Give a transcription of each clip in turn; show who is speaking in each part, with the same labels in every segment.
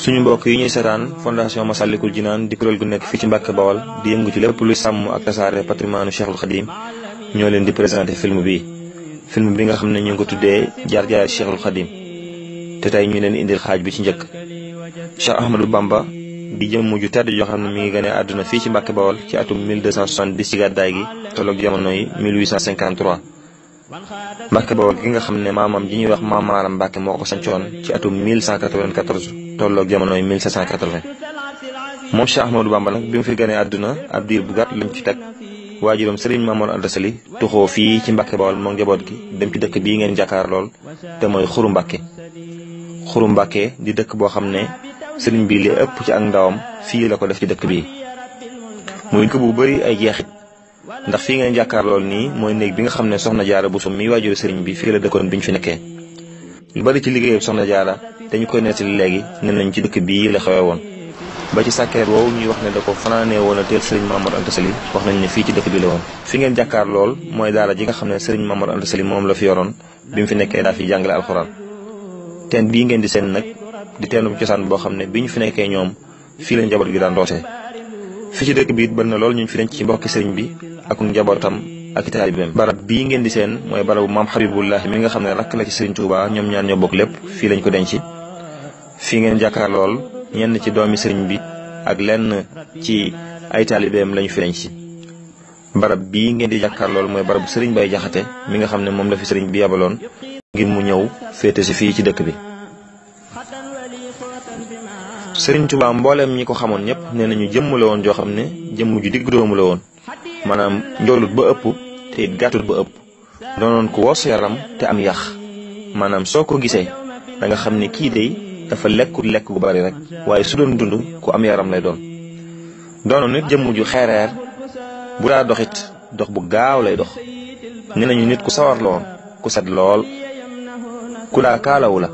Speaker 1: suñu mbokk yi ñuy seetaan fondation Massalikul Jinaan di kuréel gu nekk fii ci Mbàkke Bawol di yëngu ci lépp luy sàmm ak tasaare patrimoine Cheikhul Khadim ñoo leen di présenté film bi nga xam ne ñu ngi ko tuddee jaar-jaar Cheikhul Khadim te tey ñu leen indil xaaj bi ci njëkk. Cheikh Ahmadou Bamba di jëmm ju tedd joo xam ne mi ngi gane àdduna fii ci Mbàkke Bawol ci atum 1270 ci gàddaay gi tolloog jamono yi 1853. Mbàkke Bawol gi nga xam ne maamam ji ñuy wax Maam Maaram Mbàkke moo ko sancoon ci atum 1194 tolloog jamono yi 1780. moom Cheikh Ahmadou Bamba nag bi mu fi gane àdduna ab diir bu gàtt lañ ci teg waajuram Serigne Mamoor Anta Sali tuxoo fii ci Mbàkke Bawol moo njaboot gi dem ci dëkk bii ngeen jàkkaar lool te mooy Xuru Mbàkke. Xuru Mbàkke di dëkk boo xam ne sëriñ bi li ëpp ci ak ndawam fii la ko def ci dëkk bi muy dëkk bu bari ay jeexit ndax fii ngeen jàkkaar lool nii mooy néeg bi nga xam ne Soxna Jaara Buso mi waajuru sëriñ bi fii la dëkkoon bi ñu fi nekkee. lu bari ci liggéeyu Soxna Jaara dañu koy nettali léegi ne nañ ci dëkk bii la xewe woon ba ci sàkkeet woowu ñuy wax ne da ko fanaanee woon a teel sëriñ Mamoor Anta Sali wax nañ ne fii ci dëkk bi la woon. fi ngeen jàkkaar lool mooy daara ji nga xam ne sëriñ Mamoor Anta Sali moom la fi yoroon bi mu fi nekkee daa fi jàngale alxuraan. teen bii ngeen di seen nag di teenu cosaan boo xam ne bi ñu fi nekkee ñoom fii la njaboot gi daan rootee. fi ci dëkk bi it bari na lool ñu fi denc ci mbokki sëriñ bi ak njabootam ak i taalibeem. barab bii ngeen di seen mooy barabu maam Habibullahi mi nga xam ne rakk la ci sëriñ Touba ñoom ñaar ñoo bokk lépp fii lañ ko denc. fii ngeen jàkkaar lool ñenn ci doomi sëriñ bi ak lenn ci ay taalibeem lañu fi denc. barab bii ngeen di jàkkaar lool mooy barabu sëriñ Bay Jaxate mi nga xam ne moom la fi sëriñ bi yabaloon ngir mu ñëw féete si fii ci dëkk bi. Sëriñ Tuubaa mbooleem ñi ko xamoon ñëpp nee nañu jëmm la woon joo xam ne jëmm ju digg doomu la woon maanaam njoolut ba ëpp te it gàttut ba ëpp doonoon ko wos yaram te am yax maanaam soo ko gisee da nga xam ne kii day dafa lekkut lekk gu bari rek waaye su doon dund ku am yaram lay doon. doonoon nit jëmm ju xeereer bu daa doxit dox bu gaaw lay dox nee nañu nit ku sawar la woon ku set lool ku daa kaalawu la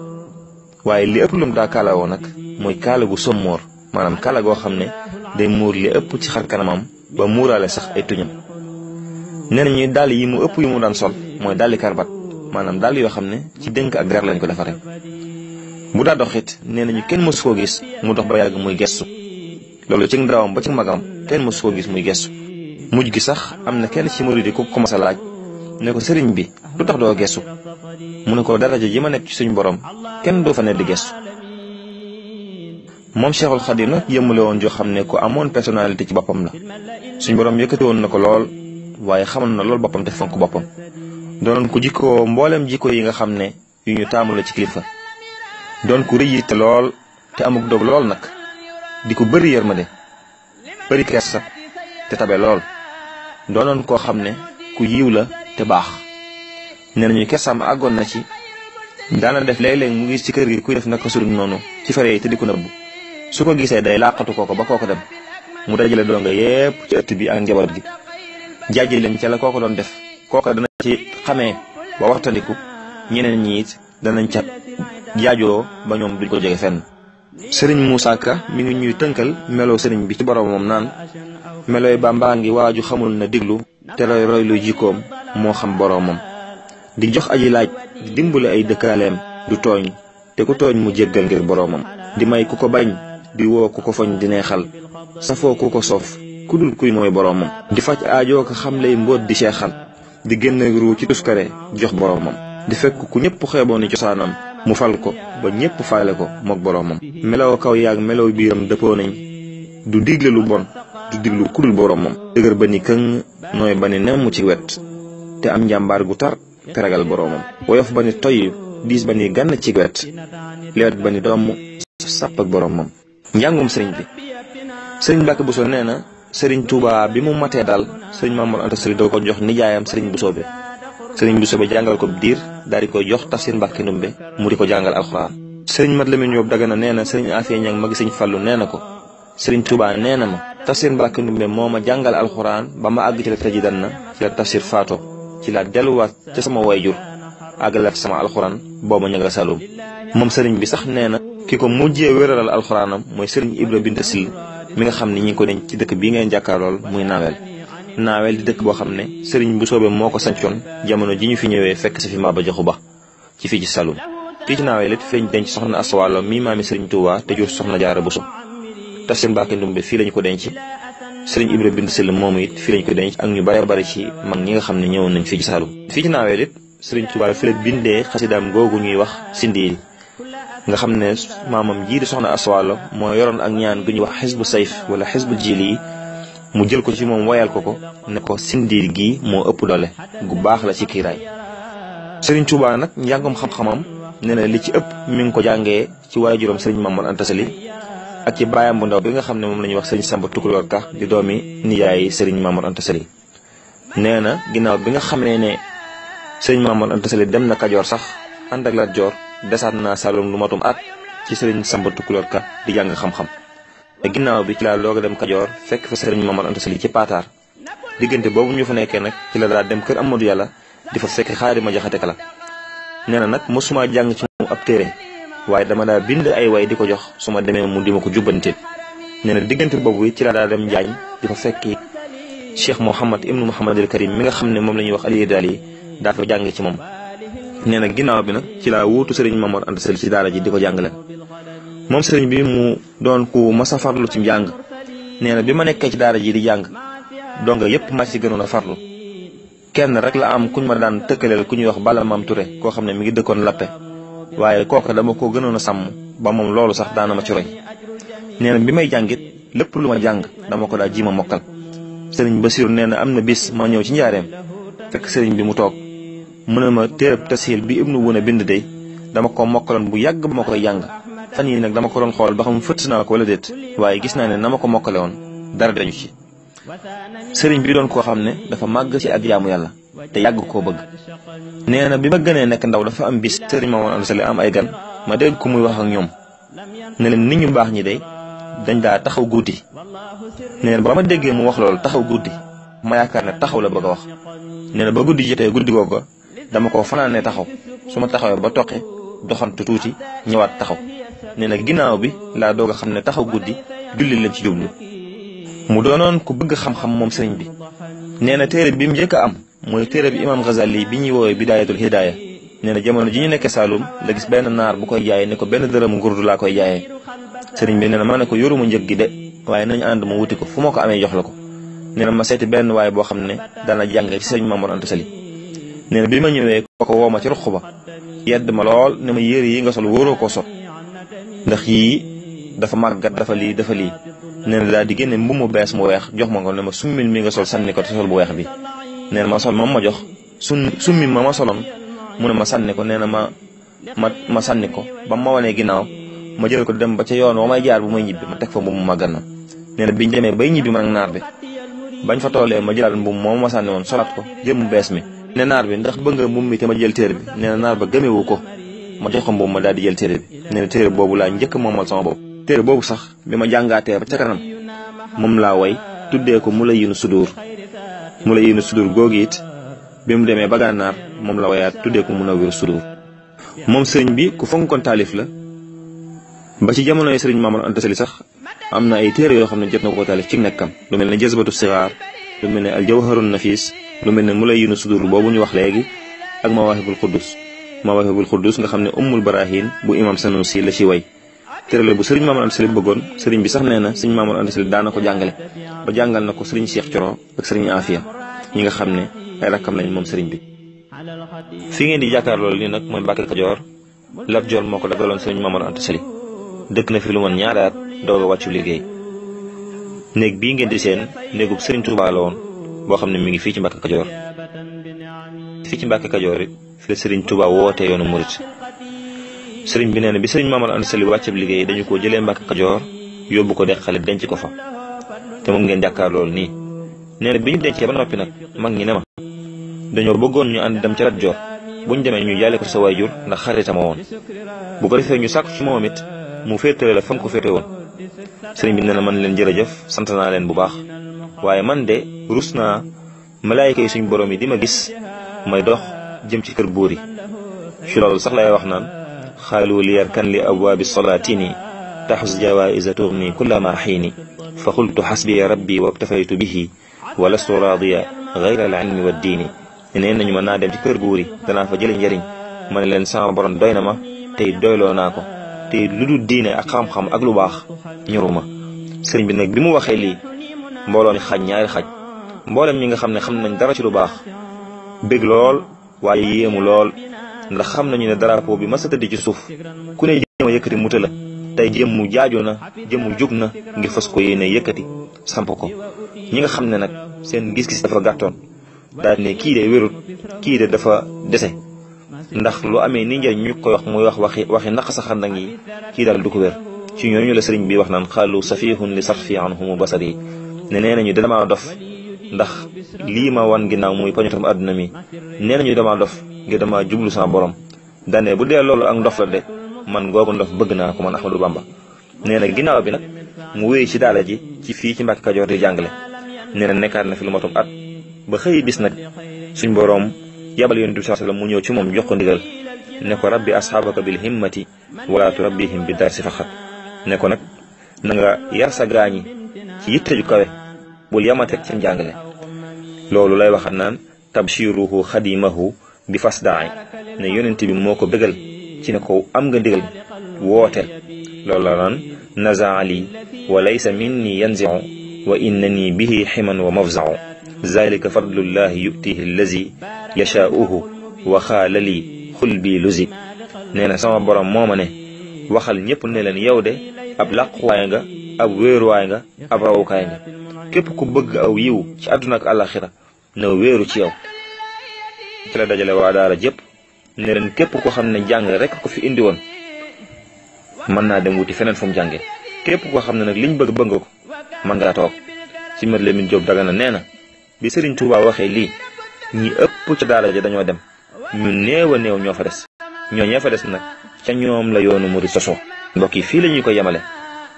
Speaker 1: waaye li ëpp lum daa kaalawoo nag mooy kaala gu sommoor maanaam kaala goo xam ne day muur li ëpp ci xar kanamam ba muuraale sax ay tuñam. nee nañu dàll yi mu ëpp yi mu daan sol mooy dàlli karbat maanaam dàll yoo xam ne ci dënk ak der lañ ko defaree. bu daa doxit nee nañu kenn mësu koo gis mu dox ba yàgg muy gestu loolu ci ndawam ba ci magam kenn mësu koo gis muy gestu. mujj gi sax am na kenn ci murid yi ku ko mas a laaj ne ko sëriñ bi lu tax doo gestu mu ne ko daraja ji ma nekk ci suñu borom kenn doo fa ne di gestu. moom Cheikhul Khadim nag yëmale woon joo xam ne ku amoon personnalité ci boppam la suñu borom yëkkati woon na ko lool waaye xamoon na lool boppam te fonk boppam doonoon ko jikkoo mbooleem jikko yi nga xam ne yu ñu taamu la ci kilifa doon ku rëy te lool te amuk dog lool nag di ko bëri yërmande bëri kersa te tabe lool doonoon koo xam ne ku yiw la te baax nee nañu kersaam àggoon na ci daana def léeg-léeg mu gis ci kër gi kuy def naka sudul noonu ci fere yi te di ko nëbbu su ko gisee day làqatu kooko ba kooko dem mu dajale donga yépp ci ëtt bi ak njaboot gi jaaji leen ca la kooko doon def kooko dana ci xamee ba waxtandiku ñeneen ñi it danañ ca jaajoo ba ñoom duñ ko jege fenn. sëriñ Moussa Ka mi ngi ñuy tënkal meloo sëriñ bi ci boromam naan melooy Bàmbaa ngi waaju xamul na diglu te roy roy lu jikkoom moo xam boromam di jox aji laaj di dimbale ay dëkkaaleem du tooñ te ku tooñ mu jéggal ngir boromam di may ku ko bañ di woo ku ko foñ di neexal safoo ku ko soof ku dul kuy mooy boromam di faj aajoo ko xam lay mbóot di seexal di génn ruu ci tuskare jox boromam di fekk ku ñëpp xeeboon ni cosaanam mu fal ko ba ñëpp faale ko mook boromam melaw kaw yaag melaw biiram dëppoo nañ du digle lu bon du diglu ku dul boromam dëgër ba ni këng nooy ba ni nemm ci wet te am njàmbaar gu tar te ragal boromam woyof ba ni toy diis ba ni gànn ci wet lewet ba ni doomu sàpp ak boromam. njàngum sëriñ bi sëriñ Mbàkke Buso nee na sëriñ Touba bi mu matee daal sëriñ Mamoor Anta Sali doo ko jox nijaayam sëriñ Busoobe sëriñ Busoobe jàngal ko diir daal di koy jox Tafsir Mbàkke Ndumbe mu di ko jàngal alxuraan. sëriñ Mat Lamin Jóob Dagana nee na sëriñ Afiya Ñaŋ magi sëriñ Fallu nee na ko sëriñ Touba nee na ma Tafsir Mbàkke Ndumbe moo ma jàngal alxuraan ba ma àgg ci la tëji dan na ci la Tafsir faato ci la delluwaat ca sama wayjur àggalaat sama alxuraan booba ña nga Saloum. moom sëriñ bi sax nee na ki ko mujjee wéralal alxuraanam mooy sëriñ Ibra Binta Sill mi nga xam ne ñi ngi ko denc ci dëkk bii ngeen jàkkaarlool muy naawel di dëkk boo xam ne sëriñ bu soobee moo ko sancoon jamono ji ñu fi ñëwee fekk si fi Maba Jaxu Ba ci fii ci Saloum. fii ci Naawel it fi lañ denc soxna Asta Walo mi maami Serigne Touba te jur soxna Jaara Buso. Tafsir Mbàkke Ndumbe fii lañ ko denc. Serigne Ibra Bind Sill moomu it fii lañ ko denc ak ñu bare bari ci mag ñi nga xam ne ñëwoon nañ fii ci Saalum. fii ci Naawel it Serigne Touba fi la bindee xasidaam googu ñuy wax Sindiidi nga xam ne maamam jii di soxna Asta Walo moo yoroon ak ñaan gu ñuy wax xisbu sayf wala xisbu jiili mu jël ko ci moom woyal ko ne ko Sindiidi gii moo ëpp doole gu baax la ci kiiraay. Serigne Touba nag njàngum xam-xamam nee na li ci ëpp mi ngi ko jàngee ci waajuram Serigne Mamoor Anta Sali ak ci baayam bu ndaw bi nga xam ne moom la ñuy wax Serigne Samba Tukulóor Ka di doomi nijaay Serigne Mamoor Anta Sali. nee na ginnaaw bi nga xamee ne Serigne Mamoor Anta Sali dem na Kajoor sax ànd ak Lat Joor desaat naa Saalum lu matum at ci Serigne Samba Tukulóor Ka di jàng xam-xam. te ginnaaw bi ci laa doog a dem Kajoor fekk fa Serigne Mamoor Anta Sali ci Paataar diggante boobu ñu fa nekkee nag ci la daal dem kër Amadou Yàlla di fa fekk Xaadima Jaxate Kala. nee na nag mosuma jàng ci moom ab téere waaye dama daa bind ay way di ko jox su ma demee mu di ma ko jubbante. nee na diggante boobu ci la daa dem Njaañ di fa fekk Cheikh Mouhamad ibnu Mouhamadul Karim mi nga xam ne moom la ñuy wax Aliyu Daal yi daa fa jàng ci moom. nee na ginnaaw bi nag ci laa wuutu Serigne Mamoor Anta Sali ci daara ji di ko jàngale. moom Serigne bi mu doon ku masa farlu ci njàng. nee na bi ma nekkee ci daara ji di jàng donga yépp ma ci gënoon a farlu. kenn rek la am kuñ ma daan tëkkaleel ku ñuy wax Balla Maam Touré koo xam ne mi ngi dëkkoon Lappe waaye kooka dama ko gënoon a sàmm ba moom loolu sax daana ma ci roy. nee na bi may jàngit lépp lu ma jàng dama ko daa ji ma mokkal. Serigne Basiru nee na am na bis ma ñëw ci njaareem fekk Serigne bi mu toog mu ne ma téereb tashiil bi Ibnu Wuna bind de dama ko mokkaloon bu yàgg ba ma koy jàng fan yi nag dama ko doon xool ba xam fëtt naa ko wala déet waaye gis naa ne na ma ko mokkale woon dara dañu ci. Sëriñ bi doon koo xam ne dafa màgg ci ak jaamu yàlla te yàgg koo bëgg. nee na bi ma gënee nekk ndaw dafa am bis Serigne Mamoor Anta Sali am ay gan ma dégg ko muy wax ak ñoom ne leen nit ñu baax ñi de dañ daa taxaw guddi. nee na ba ma déggee mu wax loolu taxaw guddi ma yaakaar ne taxaw la bëgg a wax. nee na ba guddi jotee guddi googu dama ko fanaanee taxaw su ma taxawee ba toqe doxantu tuuti ñëwaat taxaw. nee na ginnaaw bi laa doog a xam ne taxaw guddi julli leen ci jublu. mu doonoon ku bëgg xam-xam moom sëriñ bi. nee na téere bi mu njëkk a am mooy téere bi Imam Ghazali bi ñuy woowee Bidaayatul Hidaaya. nee na jamono ji ñu nekkee Saalum la gis benn naar bu koy jaayee ne ko benn dërëmu ngurdu laa koy jaayee. sëriñ bi nee na ma ne ko yoruma njëg gi de waaye nañu ànd ma wuti ko fu ma ko amee jox la ko. nee na ma seeti benn waaye boo xam ne dana jàngee ci sëriñ Mamoor Anta Sali. nee na bi ma ñëwee kooko woo ma ci ruq ba yedd ma lool ne ma yére yi nga sol wóoroo koo sot ndax yii dafa màggat dafa lii dafa lii. nee na daal di génne mbubb mu bees mu weex jox ma ko ne ma summil mi nga sol sànni ko te sol bu weex bi. nee na ma sol moom ma jox summi ma soloon mu ne ma sànni ko. nee na ma sànni ko ba ma wanee ginnaaw ma jël ko dem ba ca yoon wa may jaar bu may ñibbi ma teg fa mbubb mu màggat na. nee na biñ demee bay ñibbi man ak naar bi bañ fa toolee ma jëlaat mbubb moom ma sànni woon solaat ko jël mu bees mi. ne naar bi ndax bëgg nga mbubb mi te ma jël téere bi. nee na naar ba gëmewu ko ma jox ko mbubb ma daal di jël téere bi. nee na téere boobu laa njëkk moomal sama bopp. téere boobu sax bi ma jàngaatee ba ca kanam moom laa way tuddee ko Mulayyinu Sudur. Mulayyinu Sudur googu it bi mu demee ba Gànnaar moom la wayaat tuddee ko Munawwiru Sudur. moom sëriñ bi ku fonkoon taalif la ba ci jamonoy sëriñ Mamoor Anta Sali sax am na ay téere yoo xam ne jot na ko taalif ci nekkam lu mel ne Jazbatu Sigaar lu mel ne Al-Jawharun Nafis lu mel ne Mulayyinu Sudur boobu ñu wax léegi ak Mawaahibul Quddus nga xam ne Ummul Barahin bu imam Sanusi la ci way. téere la bu sëriñ Mamoor Anta Sali bëggoon sëriñ bi sax nee na sëriñ Mamoor Anta Sali daana ko jàngale ba jàngal na ko sëriñ Cheikh Coro ak sëriñ Afia ñi nga xam ne ay rakkam lañ moom sëriñ bi. fi ngeen di jàkkaarloo nii nag mooy Mbàkke Kajoor. Lat Joor moo ko dagaloon sëriñ Mamoor Anta Sali dëkk na fi lu woon ñaari at doog a wàccu liggéey. néeg bii ngeen di seen néegub sëriñ Tuubaa la woon boo xam ne mi ngi fii ci Mbàkke Kajoor. fii ci Mbàkke Kajoor it fi la sëriñ Tuubaa wootee yoonu murit. sëriñ bi nee na bi sëriñ Mamoor Anta Sali wàccab liggéey dañu ko jëlee Mbàkke Kajoor yóbbu ko Deqale denc ko fa te moom ngeen jàkkaar loolu nii. nee na bi ñu dencee ba noppi nag mag ñi ne ma dañoo bëggoon ñu ànd dem ca Lat Joor buñ demee ñu jàlle ko sa waajur ndax xaritama woon bu ko defee ñu sàkku ci moom it mu féetale la fam ko féete woon. sëriñ bi nee na man leen jërëjëf sant naa leen bu baax waaye man de rus naa malaayika yi suñ borom yi di ma gis may dox jëm ci kër buur yi. ci loolu sax lay wax naan xaalu li yarkan li abwaabi solaatini taxus jawaïsa turni kulla ma xiini fa xultu xasbiya rabbi wabtafaytu bihi wa lastu raadiya gayra al ilmi wa diini. nee nañu mën naa dem ci kër buur yi danaa fa jële njëriñ ma ne leen sama borom doy na ma tey doyloo naa ko te lu dul diine ak xam-xam ak lu baax ñoruma sëriñ bi nag bi mu waxee lii mbooloo mi xaj ñaari xaj mboolem ñi nga xam ne xam nañ dara ci lu baax bég lool waaye yéemu lool ndax xam nañu ne drapeau bi masa tëdd ci suuf ku ne jéem a yëkkati mu tëla tey jëmmu jaaju na jëmmu jug na ngir fas ko yéene yëkkati samp ko ñi nga xam ne nag seen gis-gis dafa gàttoon daal ne kii de wérut kii de dafa dese ndax lu amee ni njëriñ ñu koy wax muy wax waxi naq sa xandang yi kii daal du ko wér ci ñooñu la sëriñ bi wax naan xaalu safihun li sarfi anhumu basar yi ne nee nañu damaa dof ndax lii ma wan ginnaaw muy poñatam àdduna mi nee nañu damaa dof ngir dama jublu sama borom dane bu dee loolu ak ndof la de man googu ndof bëgg naa ko man Ahmadou Bamba nee na ginnaaw bi nag mu wéy ci daara ji ci fii ci Mbàkke Kajoor di jàngale nee na nekkaat na fi lu matum at ba xëy bis nag suñ boroom yabal yonent bi sallallahu alayhi wasallam mu ñëw ci moom jox ko ndigal ne ko rabbi asxaabaka bil himmati wala turabbihim bi darsi faqat ne ko nag na nga yar sa gaañi ci yitte ju kawe bul yamatek ci njàngale loolu lay waxat naan tabshiruhu xadimahu bi fas daay ne yonent bi moo ko bégal ci ne ko am nga ndigal wooteel loolu la naan naza ali wa laysa minni yanziu wa innani bihi ximan wa mafzau zalika fadlullahi yutihi allazi yashaauhu wa xaala li xul bi luzi nee na sama borom moo ma ne waxal ñëpp ne leen yow de ab làquwaay nga ab wéeruwaay nga ab rawukaay nga képp ku bëgg aw yiw ci àdduna ak àllaxira na wéeru ci yow ci la dajale waa daara jëpp ne leen képp ko xam ne jàng rek ko fi indi woon mën naa dem wuti feneen fu mu jànge képp koo xam ne nag liñ bëgg bëgg ko mën ngaa toog ci Mat Lamin Jóob Dagana nee na bi Sëriñ Tuubaa waxee lii ñi ëpp ca daara ja dañoo dem ñu néew a néew ñoo fa des ñoo fa des nag ca ñoom la yoonu murid sosoo mbokk yi fii la ñuy ko yemale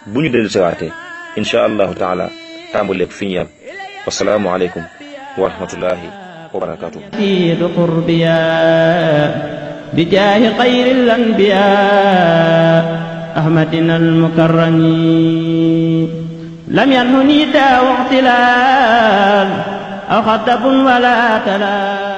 Speaker 1: bu ñu dellu siwaatee insha allahu taala tàmbaleeg fi ñu yem wasalaamu aleykum wa rahmatullahi wa barakatuh بجاه خير الأنبياء أحمدنا المكرم لم ينهني داء اغتلال أو خطب ولا تلال